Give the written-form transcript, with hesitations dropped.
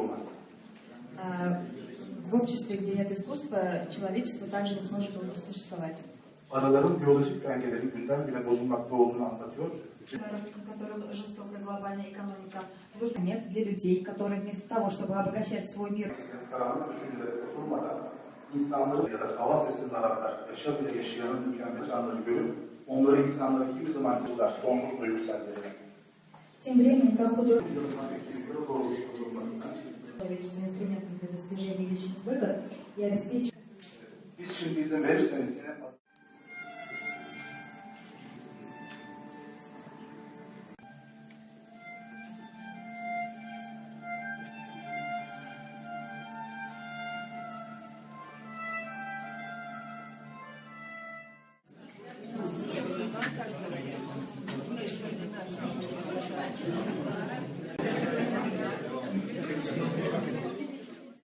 olmaz. В обществе, где нет искусства, человечество также не сможет долго существовать. Arıların biyolojik dengelerin günden güne bozulmakta olduğunu anlatıyor. В которых жестокая глобальная экономика. Конец для людей, которые вместо того, чтобы обогащать свой мир, Karanlık düşüncelere oturmadan insanların ya da hava sesinin Araplar, yaşa bile yaşayanın mükemmel canları görüp onları insanları kimi zaman kızlar sonsuz duygusallerine. Тем временем, как художник Doğrultusunda человечеством инструментом для достижения личных выгод и обеспечивает